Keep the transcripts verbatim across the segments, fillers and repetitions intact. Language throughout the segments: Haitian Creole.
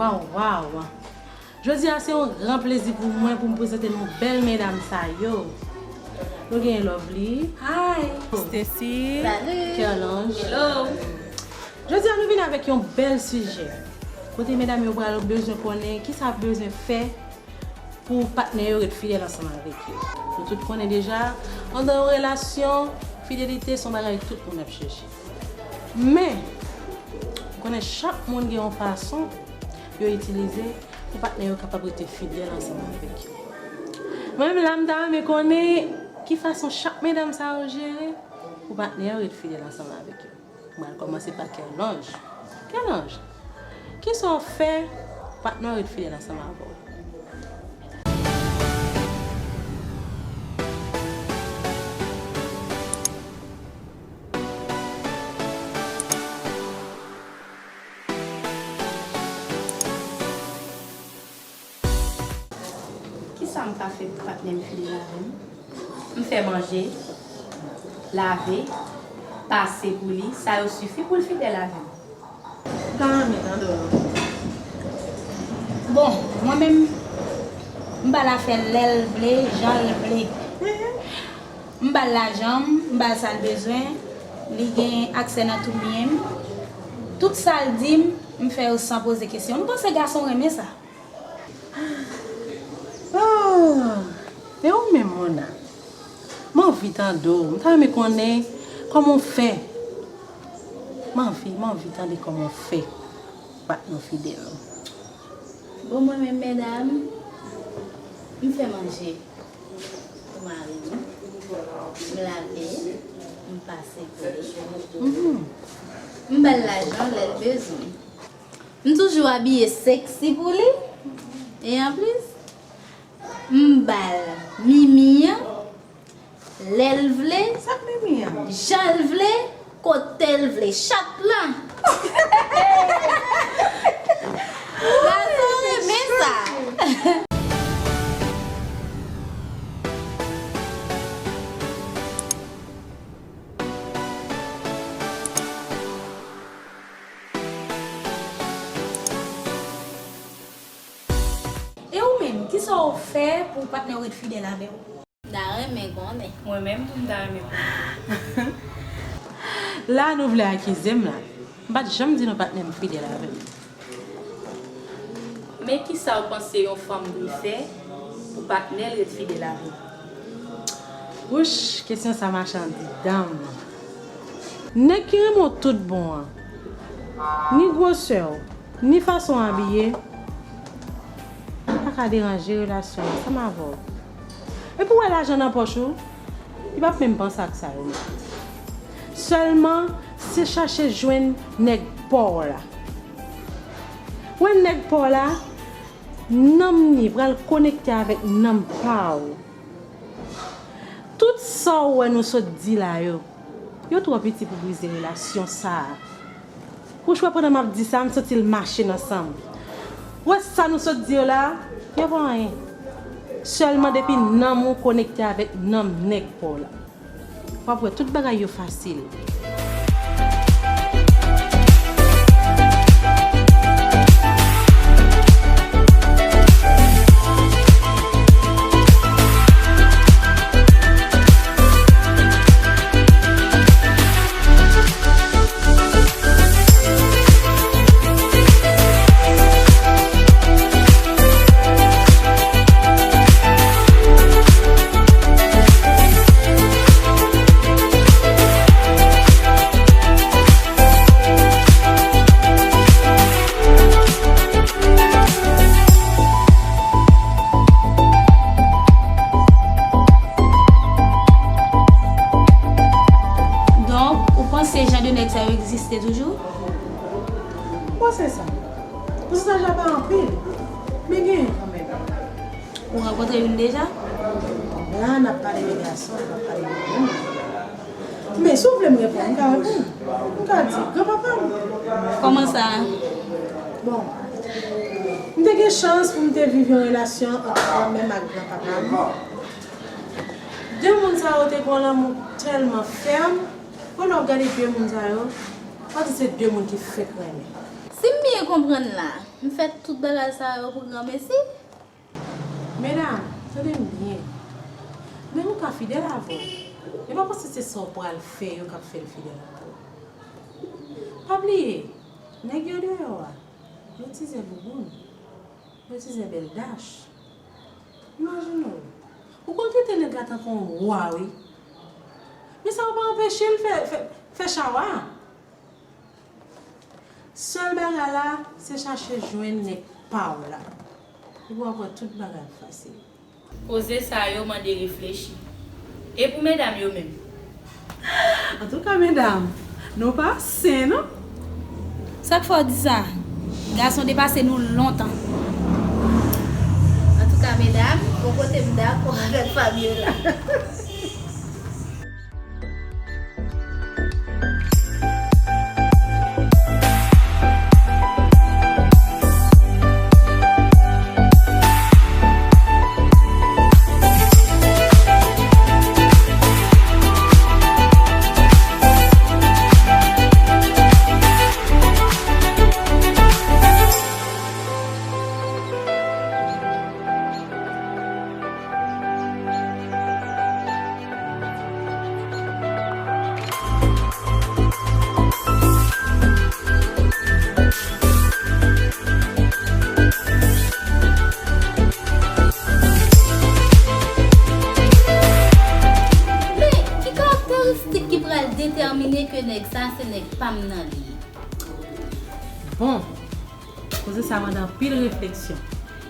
Waw, waw. Jodi a se yon gran plezi pou mwen pou m prezante nou bèl medam sa yo. Nou gen Lovely. Hi. Stacy. Salut. Kerlange. Hello. Jodi a nou vin avèk yon bèl sijè. Kote medam yo pral bezwen konnen kisa yo bezwen fè pou patnè yo ret fidèl ansanm avèk yo. Nou tout konnen deja, anndan yon relasyon, fidelite se yon bagay tout moun ap chèche. Men, ou konnen chak moun gen yon fason yo itilize pou patnè yo kapab rete fidèl ansanm avèk yo. Mwen menm la, m ta renmen konnen ki fason chak medam sa yo jere pou patnè yo ret fidèl ansanm avèk yo. Mwen al kòmanse pa Kerlange. Kerlange, kisa w fè pou patnè w ret fidèl ansanm avè w? Kisa m ka fè pou patnè m fidèl avè m? M fè manje, lave, pase pou li, sa yo sifi pou l fidèl avè m. M ta renmen tande w. Bon, mwen menm, m ba l afè lè l vle, jan l vle. M ba l lajan m, m ba l sa l bezwen, li gen aksè nan tout byen m. Tout sa l di m, m fè yo san poze kesyon. M panse gason renmen sa. Ah, e ou menm, Mona? M anvi tande w. M ta renmen konnen kòman w fè. M anvi, m anvi tande kòman w fè pou patnè w fidèl. Bon, mwen menm, medam, m fè manje pou mari m, m lave, m pase pou li. Mhm. M ba l lajan lè l bezwen. M toujou abiye sexy pou li. E anplis, m ba l mimi an, lè l vle, sa k mimi an? Jan l vle, kote l vle, chat la. Gason renmen sa. E ou menm, kisa w fè pou patnè w ret fidèl avè w? M ta renmen konnen. Mwen menm tou, m ta renmen konnen. La, nou vle akize m la. M pa t janm di nou patnè m fidèl avè m. Men kisa w panse yon fanm dwe fè pou patnè l ret fidèl avè l? Wouch, kesyon sa mache andidan m. Nèg ki renmen w tout bon an, ni gwosè w, ni fason w abiye, pa ka deranje relasyon ansanm avè w. Epi w wè lajan nan pòch ou, li p ap menm panse ak sa yo menm. Sèlman, se chache jwenn nèg pa w la. Wè nèg pa w la, nanm ni pral konekte avèk nanm pa w. Tout sa w wè nou sot di la yo, yo twò piti pou brize relasyon sa a. Wouch, wè pandan m ap di sa, m santi l mache nan san m. Wè sa nou sot di yo la, yo pa anyen. Sèlman depi nanm ou konekte avèk nanm nèg pa w la, w ap wè tout bagay yo fasil. Donk, ou panse jan de nèg sa yo egziste toujou? Bon, se sa. Pousantaj la pa anpil, men genyen kanmenm. Ou rankontre youn deja? La, n ap pale de gason, n ap pale de moun. Men si w vle m reponn, m ka reponn. M ka di, granpapa m. Kòman sa? Bon, m te gen chans pou m te viv yon relasyon ant granmè m ak granpapa m. De moun sa yo te gen yon lanmou tèlman fèm, ke lè w ap gade de moun sa yo, w ap di se de moun ki fèk renmen. Si m byen konprann la, M fè tout bagay sa yo pou granmesi? Medam, tande m byen. Nèg ou ka fidèl avè w, men pa panse se sa w pral fè yo k ap fè l fidèl avè w. Pa bliye, nèg yo deyò a, yo tizè bouboun, yo tizè bèl dach. Imajine w, ou konn trete nèg la tankou yon wa, wi. Men sa yo pa anpeche l fè, fè, fè chawa. Sèl bagay la, se chache jwenn nèg pa w la. Epi w ap wè tout bagay ap fasil. Koze sa yo mande reflechi. E pou medam yo menm? Antouka medam, nou pa sen non. Sa k fè w di sa? Gason depase nou lontan. Antouka medam, yon kote m dakò avèk Fabiola. Men, ki karakteristik ki pral detèmine ke nèg sa se nèg pa m nan li ye? Bon, koze sa mande anpil refleksyon.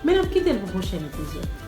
Men n ap kite l pou pwochèn epizòd.